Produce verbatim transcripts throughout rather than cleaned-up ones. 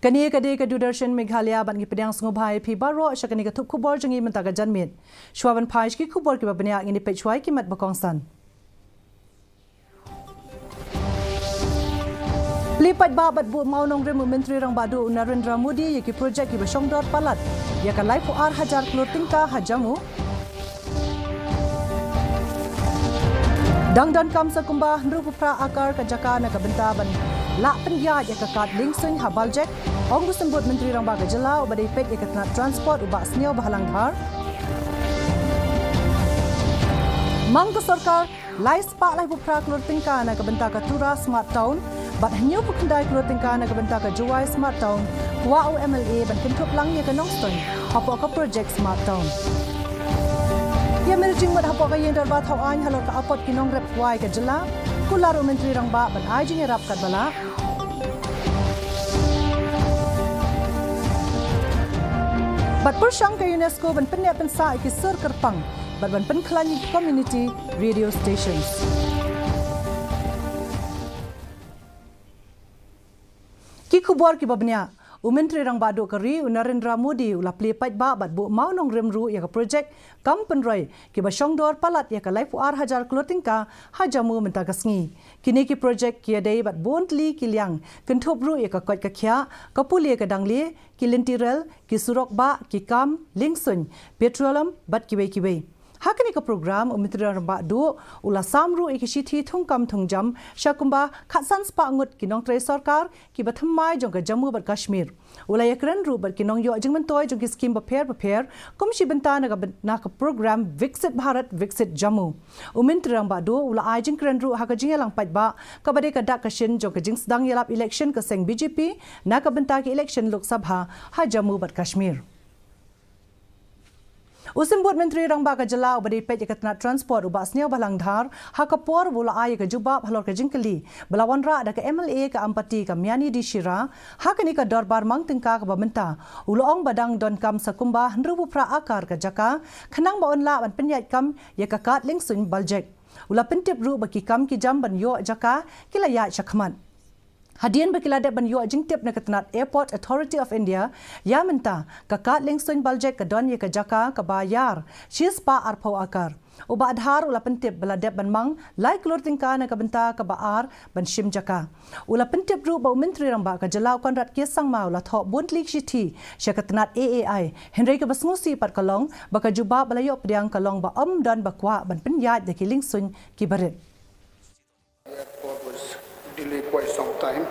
Kane ka dei ka Doordarshan Meghalaya, bad ngi pdiang sngewbha ïa phi baroh sha kane ka thup khubor jong ngi mynta ka janmiet. Shuwa ban phai sha ki khubor kiba bniah, ngin ïa peit shuwa ïa ki mat ba kongsan. Plie paidbah bad buh mawnongrim u Myntri Rangbah Duh u Narendra Modi ïa ki projek kiba shongdor palat ïa ka laiphew ar hajar klur tyngka ha Jammu. Dang donkam sa kumba hynriewphew phra akar ka jaka na ka bynta ban lah pynïaid ïa ka kad liengsuiñ ha Baljek, ong u Symbud Myntri Rangbah ka jylla uba dei peit ïa ka tnat transport u Bah Sniawbhalang Dhar. Mang ka sorkar lai spah laiphew phra klur tyngka na ka bynta ka Tura Smart Town bad hynñiewphew khyndai klur tyngka na ka bynta ka Jowai Smart Town, kwah u M L A ban kynthup lang ïa ka Nongstoiñ hapoh ka projek Smart Town. Ïa mir jingmut hapoh ka ïing dorbar thaw aiñ halor ka apot ki nongrep kwai ka jylla, kular u Myntri Rangbah ban ai jingïarap katba lah. Bad pyrshang ka UNESCO ban pynneh pynsah ïa ki sur kyrpang bad ban pynkhlaiñ ïa ki community radio stations. Ki khubor kiba bniah. U Myntri Rangbah Duh ka ri u Narendra Modi u la plie paidbah bad buh mawnongrim ruh ïa ka projek kam pynroi kiba shongdor palat ïa ka laiphew ar hajar klur tyngka ha Jammu mynta ka sngi. Kine ki projek ki ïadei bad bun tylli ki liang, kynthup ruh ïa ka koit ka khiah, ka pule ka dangle, ki lynti rel, ki surok bah, ki kam liengsuiñ, petroleum bad kiwei kiwei. Ha kane ka program u Myntri Rangbah Duh u la sam ruh ïa ki shithi thungkam thungjam sha kumba khatsan spah ngut ki nongtrei sorkar kiba thymmai jong ka Jammu bad Kashmir. U la ïakren ruh bad ki nongïoh jingmyntoi jong ki skim bapher bapher kum shi bynta na ka byn-, na ka program Viksit Bharat Viksit Jammu. U Myntri Rangbah Duh u la ai jingkren ruh ha ka jingïalang paidbah kaba dei ka dak ka shin jong ka jingsdang ïalap election ka seng B J P na ka bynta ki election Lok Sabha ha Jammu bad Kashmir. U Symbud Myntri Rangbah ka jylla uba dei peit ïa ka tnat transport u Bah Sniawbhalang Dhar, ha ka por ba u la ai ïa ka jubab halor ka jingkylli ba la wanrah da ka M L A ka Ampati ka Miani D. Shira ha kane ka dorbar mang tyngka kaba mynta, u la ong ba dang donkam sa kumba hynriewphew phra akar ka jaka khnang ba un lah ban pynïaid kam ïa ka kad liengsuiñ Baljek. U la pyntip ruh ba ki kam ki jam ban ïoh jaka ki la ïaid shakhmat. Hadien ba ki la dep ban ïoh jingtip na ka tnat Airport Authority of India, ïa mynta ka kad liengsuiñ Baljek ka don ïa ka jaka kaba ïar shispah arphew akar. U Bah Dhar u la pyntip ba la dep ban mang lai klur tyngka na ka bynta kaba ar ban shim jaka. U la pyntip ruh ba u Myntri Rangbah ka jylla u Conrad K Sangma u la thoh bun tylli ki shithi sha ka tnat A A I, hynrei kaba sngewsih pat ka long ba ka jubab ba la ïoh pdiang ka long ba ym don ba kwah ban pynïaid da ki liengsuiñ kiba rit. The airport was delayed quite some time.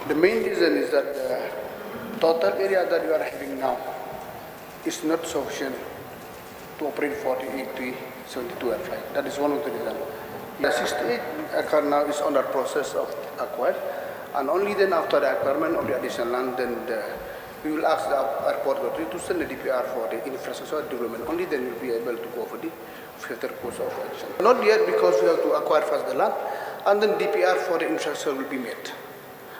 The main reason is that the total area that you are having now is not sufficient to operate forty-eight three seventy-two air flight. That is one of the reasons. The sixty-eight acre now is under process of acquire, and only then after the acquirement of the additional land, then the, we will ask the airport authority to send the D P R for the infrastructure development. Only then we'll be able to go for the further course of action. Not yet, because we have to acquire first the land, and then D P R for the infrastructure will be made.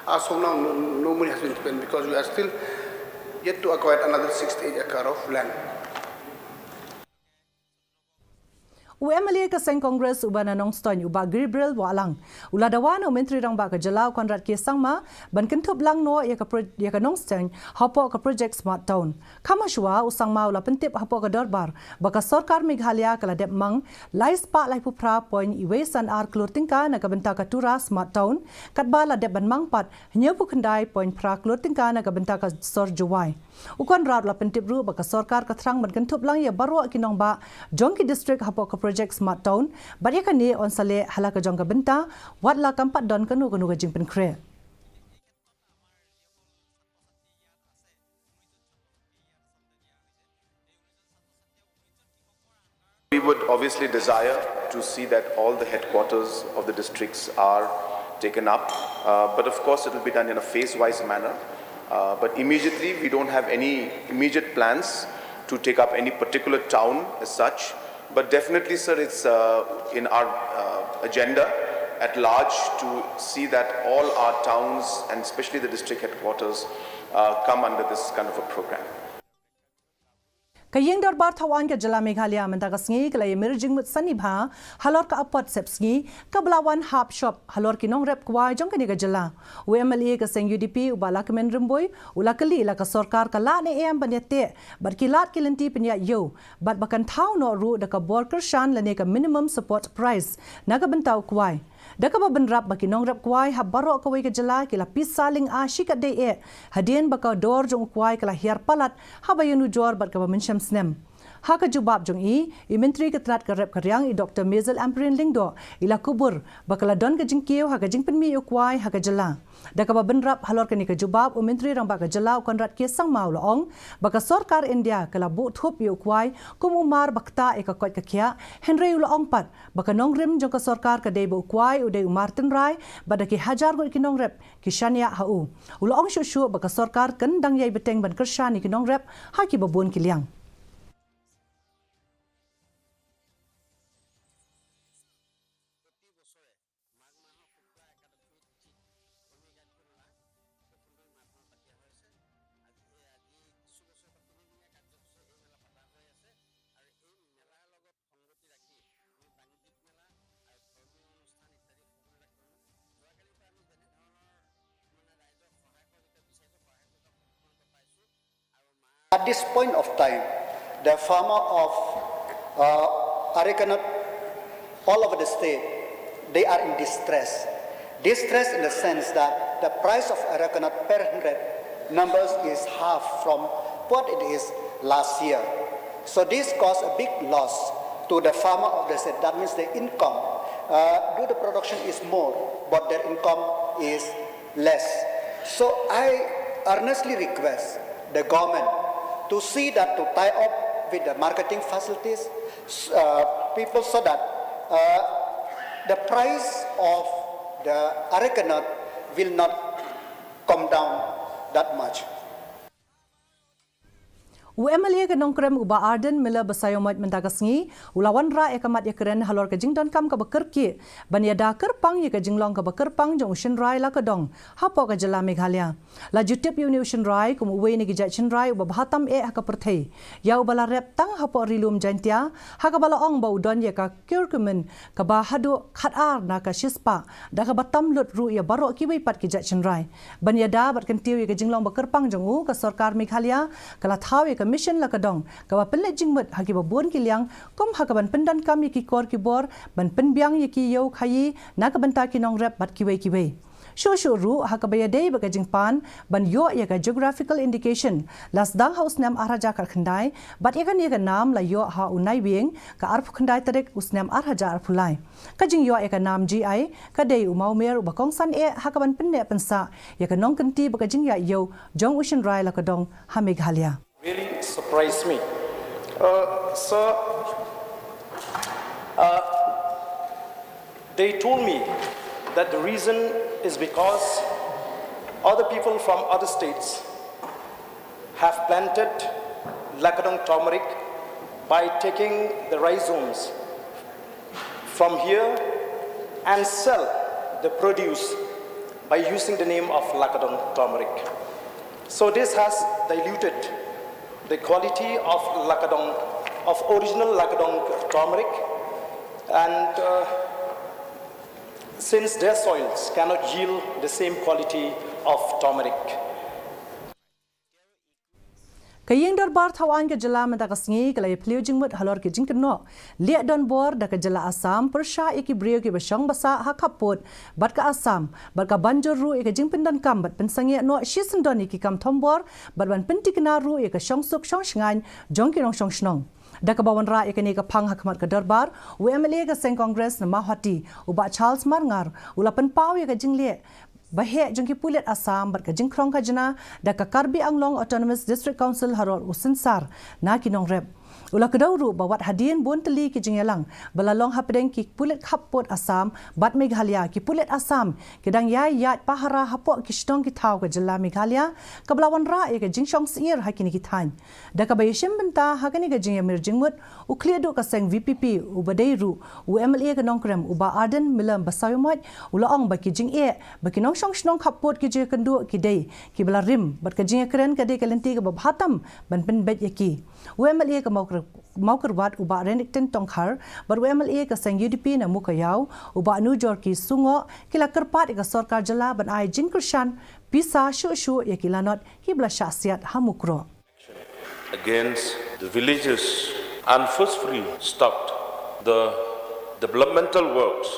As of now, no, no money has been spent because we are still yet to acquire another sixty-eight acre of land. U M L A ka seng Congress uba na Nongstoiñ u Bah Gabriel Wahlang u la dawa na u Myntri Rangbah ka jylla u Conrad K Sangma ban kynthup lang noh ïa ka pro-, ïa ka Nongstoiñ hapoh ka projek Smart Town. Kham hashwa u Sangma u la pyntip hapoh ka dorbar ba ka sorkar Meghalaya ka la dep mang lai spah laiphew phra point wei san ar klur tyngka na ka bynta ka Tura Smart Town, katba la dep ban mang pat hynñiewphew khyndai point phra klur tyngka na ka bynta ka sor Jowai. U Conrad u la pyntip ruh ba ka sorkar ka thrang ban kynthup lang ïa baroh ki nongbah jong ki distrik hapoh ka projek Smart Town, bad ïa kane yn sa leh ha la ka jong ka bynta, wat la kam pat don kano kano ka jingpynkhreh. We would obviously desire to see that all the headquarters of the districts are taken up, uh, but of course it will be done in a phase-wise manner. Uh, but immediately, we don't have any immediate plans to take up any particular town as such. But definitely, sir, it's, uh, in our, uh, agenda at large to see that all our towns, and especially the district headquarters, uh, come under this kind of a program. Ka Ïing Dorbar Thawaiñ ka Jylla Meghalaya mynta ka sngi ka la ïamir jingmut sani bha halor ka apot sepsngi kaba la wan hap shop halor ki nongrep kwai jong kane ka jylla. U M L A ka seng U D P u Bah Lahkmen Rymbui u la kylli la ka sorkar ka lah ne em ban ïateh bad ki lad ki lynti pynïaid ïew bad ba kan thaw noh ruh da ka bor kyrshan lane ka minimum support price na ka bynta u kwai. Da kaba bynrap ba ki nongrep kwai ha baroh kawei ka jylla ki la pisa lyngba shi katdei eh hadien ba ka dor jong u kwai ka la hiar palat haba ïanujor bad kaba mynshem snem. Ha ka jubab jong i, i Myntri ka tnad ka rep ka riang i Doktor Mazel Ampareen Lyngdoh i la kubur ba ka la don ka jingkiew ha ka jingpynmih ïa u kwai ha ka jylla. Da kaba bynrap halor kane ka jubab, u Myntri Rangbah ka jylla u Conrad K Sangma u la ong ba ka sorkar India ka la buh thup ïa u kwai kum u mar ba ktah ïa ka koit ka khiah, hynrei u la ong pat ba ka nongrim jong ka sorkar ka dei ba u kwai u dei u mar tynrai bad da ki hajar ngut ki nongrep ki shaniah ha u. U la ong shuh shuh ba ka sorkar kan dang ïai bteng ban kyrshan ïa ki nongrep ha kiba bun ki liang. At this point of time, the farmer of uh, arecanut all over the state, they are in distress. Distress in the sense that the price of arecanut per hundred numbers is half from what it is last year. So this caused a big loss to the farmer of the state. That means the income. Uh, do the production is more, but their income is less. So I earnestly request the government to see that to tie up with the marketing facilities, uh, people, so that uh, the price of the arecanut will not come down that much. U M L A ka Nongkrem u Bah Ardent Miller Basaiawmoit mynta ka sngi u la wanrah ïa ka mat ïa kren halor ka jingdonkam kaba kyrkieh ban ïada kyrpang ïa ka jinglong kaba kyrpang jong u shynrai la ka dong hapoh ka jylla Meghalaya. La ju tip ïa une u shynrai kum uwei na ki jait shynrai uba bha tam eh ha ka pyrthei, ïa uba la rep tang hapoh Ri Lum Jaiñtia ha kaba la ong ba u don ïa ka curcumin kaba haduh khatar na ka shispah, da kaba tam lut ruh ïa baroh kiwei pat ki jait shynrai. Ban ïada bad kyntiew ïa ka jinglong ba kyrpang jong u, ka sorkar Meghalaya ka la thaw ïa ka mission la ka dong kaba pynleit jingmut ha kiba bun ki liang, kum ha kaban pyndonkam ïa ki kor ki bor ban pynbiang ïa ki ïew khaïi na ka bynta ki nongrep bad kiwei kiwei. Shuh shuh ruh ha kaba ïadei bad ka jingpan ban ïoh ïa ka geographical indication, la sdang ha u snem ar hajar khatkhyndai bad ïa kane ka nam la ïoh ha u Naiwieng ka arphew khyndai tarik u snem ar hajar arphew lai. Ka jingïoh ïa ka nam G I ka dei u mawmer uba kongsan eh ha kaban pynneh pynsah ïa ka nongkynti bad ka jingïaid ïew jong u shynrai la ka dong ha Meghalaya. Really surprised me. Uh, sir, uh, they told me that the reason is because other people from other states have planted Lakadong turmeric by taking the rhizomes from here and sell the produce by using the name of Lakadong turmeric. So this has diluted the quality of Lakadong, of original Lakadong turmeric, and uh, since their soils cannot yield the same quality of turmeric. Ka Ïing Dorbar Thawaiñ ka jylla mynta ka sngi ka la ïaphylliew jingmut halor ki jingkynnoh lieh donbor da ka jylla Assam pyrshah ïa ki briew kiba shong ba sah ha khappud bad ka Assam, bad ka ban jur ruh ïa ka jingpyndonkam bad pynsangeh noh shisyndon ïa ki kam thombor bad ban pyntikna ruh ïa ka shongsuk shongshngaiñ jong ki nongshong shnong. Da kaba wanrah ïa kane ka phang ha khmat ka dorbar, u M L A ka seng Congress na Mawhati, u Bah Charles Marngar, u la pynpaw ïa ka jingleh ba heh jong ki pulit Assam bad ka jingkhrong khajna da ka Karbi Anglong Autonomous District Council halor u synsar na ki nongrep. U la kdew ruh ba wat hadien bun tylli ki jingïalang ba la long hapdeng ki pulit khappud Assam bad Meghalaya, ki pulit Assam ki dang ïai ïaid pahara hapoh ki shnong ki thaw ka jylla Meghalaya, kaba la wanrah ïa ka jingshongsyier ha kine ki thaiñ. Da kaba ïashim bynta ha kane ka jingïamir jingmut, u khlieh duh ka seng V P P uba dei ruh u M L A ka Nongkrem, u Bah Ardent Miller Basaiawmoit, u la ong ba ki jingeh ba ki nong shong shnong khappud ki jingkynduh ki dei kiba la rim bad ka jingkren ka dei ka lynti kaba bha tam ban pynbeit ïa ki. U MLA ka Mawkyrwat u Bah Renikton Tongkhar bad u MLA ka seng UDP na Mowkaiaw u Bah Nujorki Sungoh ki la kyrpad ïa ka sorkar jylla ban ai jingkyrshan pisa shuh shuh ïa ki lanot kiba la shah siat ha Mukroh. Against the villages and forcefully stopped the developmental works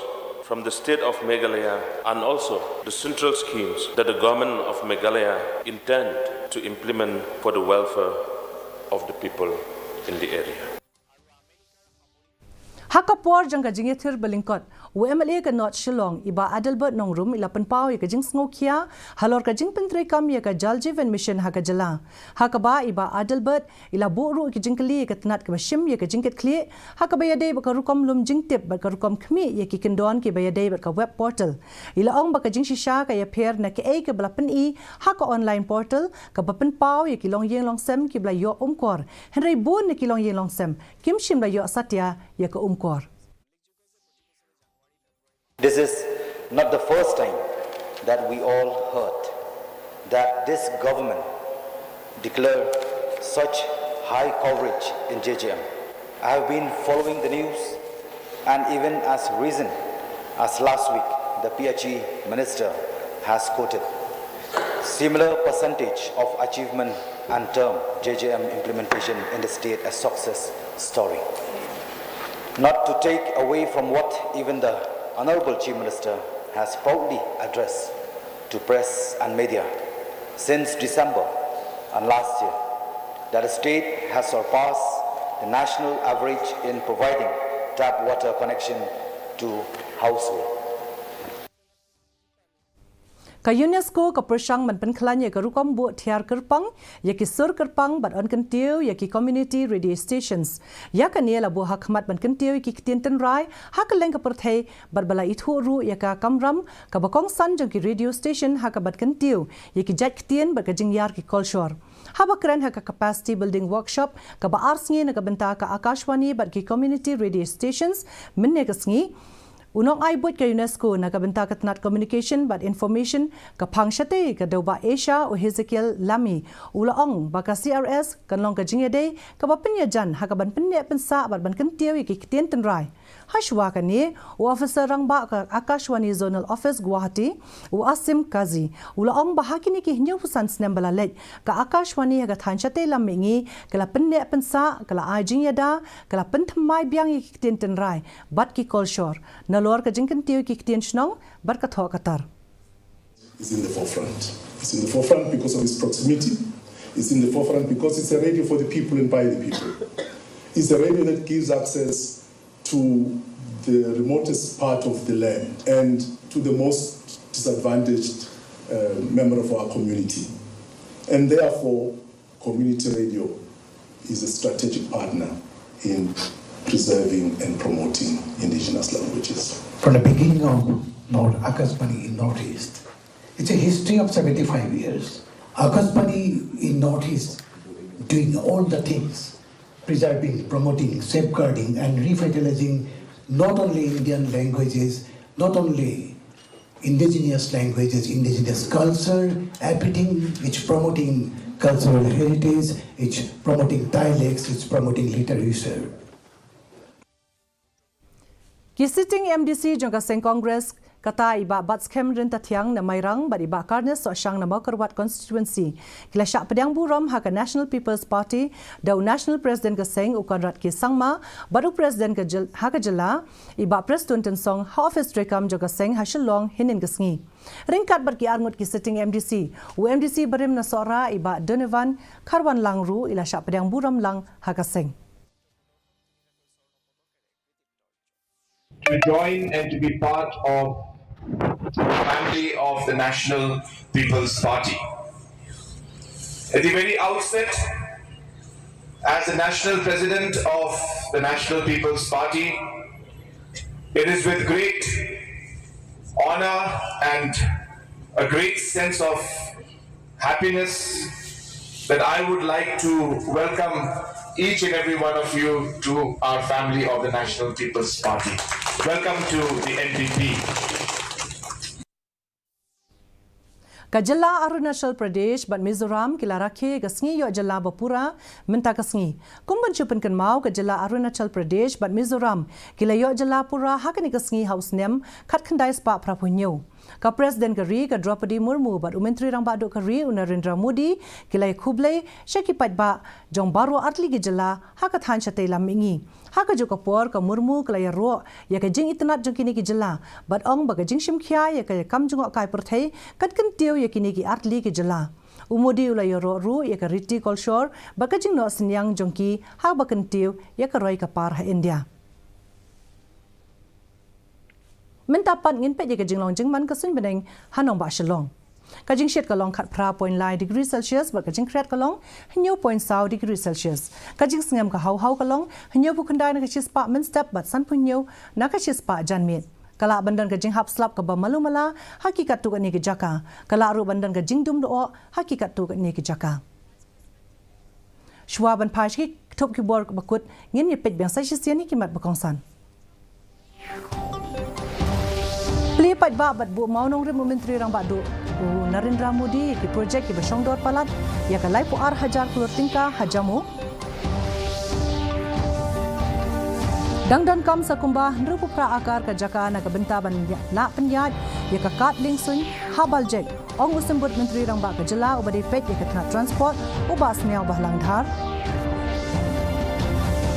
from the state of Meghalaya and also the central schemes that the government of Meghalaya intend to implement for the welfare of the people in the area. Ha ka por jong ka jingïathir ba lyngkot, u MLA ka North Shillong i Bah Adelbert Nongrum i la pynpaw ïa ka jingsngewkhia halor ka jingpyntreikam ïa ka Jal Jeevan Mission ha ka jylla. Ha kaba i Bah Adelbert i la buh ruh ki jingkylli ïa ka tnat kaba shim ïa ka jingkitkhlieh ha kaba ïadei bad ka rukom lum jingtip bad ka rukom khmih ïa ki kyndon kiba ïadei bad ka web portal. I la ong ba ka jingshisha ka ïapher na kaei kaba la pyni ha ka online portal kaba pynpaw ïa ki longïing longsem kiba la ïoh umkor, hynrei bun na ki longïing longsem kim shym la ïoh satia ïa ka umkor. This is not the first time that we all heard that this government declare such high coverage in J J M. I have been following the news, and even as recent as last week, the P H E minister has quoted similar percentage of achievement and term J J M implementation in the state a success story. Not to take away from what even the Honorable Chief Minister has proudly addressed to press and media since December and last year, that the state has surpassed the national average in providing tap water connection to household. Ka UNESCO ka pyrshang ban pynkhlaiñ ïa ka rukom buh thiar kyrpang ïa ki sur kyrpang bad yn kyntiew ïa ki community radio stations. Ïa kane la buh ha khmat ban kyntiew ïa ki ktien tynrai ha kylleng ka pyrthei bad ba la ithuh ruh ïa ka kamram kaba kongsan jong ki radio station ha kaba kyntiew ïa ki jait ktien bad ka jingïar ki kolshor. Haba kren ha ka capacity building workshop kaba ar sngi na ka bynta ka Akashvani bad ki community radio stations mynne ka sngi, u nongai buit ka UNESCO na ka bynta ka tnat Communication bad Information ka phang shatei ka dewbah Asia u Hezekiel Lami u la ong ba ka C R S kan long ka jingïadei kaba pynïajan ha kaban pynneh pynsah bad ban kyntiew ïa ki ktien tynrai. Hashwa kane, u officer rangbah ka Akashvani Zonal Office Guwahati, u Asim Kazi, u la ong ba ha kine ki hynñiewphew san snem ba la leit, ka Akashvani ha ka thaiñ shatei lam mihngi ka la pynneh pynsah, ka la ai jingïada, ka la pynthymmai biang ïa ki ktien tynrai bad ki kolshor nalor ka jingkyntiew ki ktien shnong bad ka thoh ka tar. Is in the forefront. It's in the forefront because of its proximity. It's in the forefront because it's a radio for the people and by the people. It's a radio that gives access to the remotest part of the land and to the most disadvantaged uh, member of our community. And therefore, community radio is a strategic partner in preserving and promoting indigenous languages. From the beginning of North Akashvani in Northeast, it's a history of seventy-five years. Akashvani in Northeast doing all the things, preserving, promoting, safeguarding, and revitalizing not only Indian languages, not only indigenous languages, indigenous culture, everything which promoting cultural heritage, which promoting dialects, which promoting literature. Ki sitting M D C jong ka seng Congress, kata i Bah Batskhem Ryntathiang na Mairang bad i Bah Carnes Sohshang na Mawkyrwat Constituency, ki la shah pdiang burom ha ka National People's Party da u National President ka seng u Conrad K Sangma bad u President ka jyl-, ha ka jylla, i Bah Prestone Tynsong ha office treikam jong ka seng ha Shillong hynnin ka sngi. Ryngkat bad ki arngut ki sitting M D C, u M D C barim na Sohra i Bah Donovan Kharwanlang ruh i la shah pdiang burom lang ha ka seng. To join and to be part of the family of the National People's Party. At the very outset, as the National President of the National People's Party, it is with great honor and a great sense of happiness that I would like to welcome each and every one of you to our family of the National People's Party. Welcome to the N P P. Ka jylla Arunachal Pradesh bad Mizoram ki la rakhe ka sngi ïoh jylla ba pura mynta ka sngi. Kum ban shu pynkynmaw, ka jylla Arunachal Pradesh bad Mizoram ki la ïoh jylla pura ha kane ka sngi ha u snem khatkhyndai spah phraphew hynñiew. Ka President ka ri ka Droupadi Murmu bad u Myntri Rangbah Duh ka ri u Narendra Modi ki la ïa khublei sha ki paidbah jong baroh artylli ki jylla ha ka thaiñ shatei lam mihngi. Ha kajuh ka por, ka Murmu ka la ïaroh ïa ka jingitynnad jong kine ki jylla bad ong ba ka jingshim khia ïa ka kam jngohkai pyrthei kan kyntiew ïa kine ki artylli ki jylla. U Modi u la ïaroh ruh ïa ka riti kolshor bad ka jingnoh synñiang jong ki haba kyntiew ïa ka roi ka par ha India. Mynta pat ngin peit ïa ka jinglong jingman ka suiñ bneng ha nongbah Shillong. Ka jingshit ka long khatphra point lai degree Celsius bad ka jingkhriat ka long hynñiew point saw degree Celsius. Ka jingsngem ka haw haw ka long hynñiewphew khyndai na ka shispah mynstep bad sanphew hynñiew na ka shispah janmiet. Ka lah ban don ka jinghap slap kaba malu mala ha ki katto katne ki jaka. Ka lah ruh ban don ka jingdum doh ha ki katto katne ki jaka. Shuwa ban phai sha ki thup khubor ba kut, ngin ïa peit biang sa shisien ïa ki mat ba kongsan. Plie paidbah bad buh mawnongrim u Myntri Rangbah Duh u Narendra Modi ïa ki projek kiba shongdor palat ïa ka laiphew ar hajar klur tyngka ha Jammu. Dang donkam sa kumba hynriewphew phra akar ka jaka na ka bynta ban ïa-, lah pynïaid ïa ka kad liengsuiñ ha Baljek. Ong u Symbud Myntri Rangbah ka jylla uba dei peit ïa ka tnat transport, u Bah Sniawbhalang Dhar.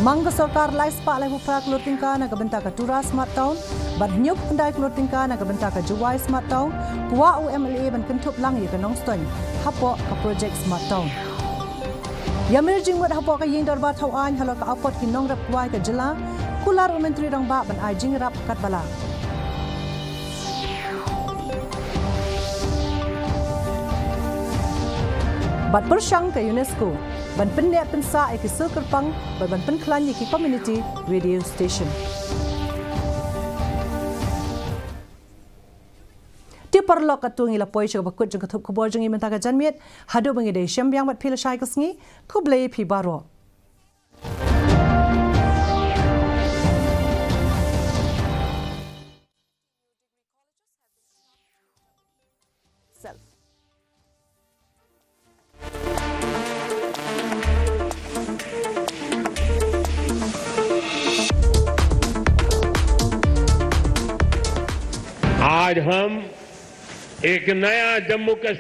Mang ka sorkar lai spah laiphew phra klur tyngka na ka bynta ka Tura Smart Town bad hynñiewphew khyndai klur tyngka na ka bynta ka Jowai Smart Town. Kwah u M L A ban kynthup lang ïa ka Nongstoiñ hapoh ka projek Smart Town. Ïamir jingmut hapoh ka ïing dorbar thaw aiñ halor ka apot ki nongrep kwai ka jylla. Kular u Myntri Rangbah ban ai jingïarap katba lah. Bad pyrshang ka UNESCO ban pynneh pynsah ïa ki sur kyrpang bad ban pynkhlaiñ ïa ki community radio station. Te paralok, katto ngi la poi sha kaba kut jong ka thup khubor jong ngi mynta ka janmiet. Haduh ba ngi dei shem biang bad phi lashai ka sngi, khublei phi baroh. आज हम एक नया जम्मू कश्मीर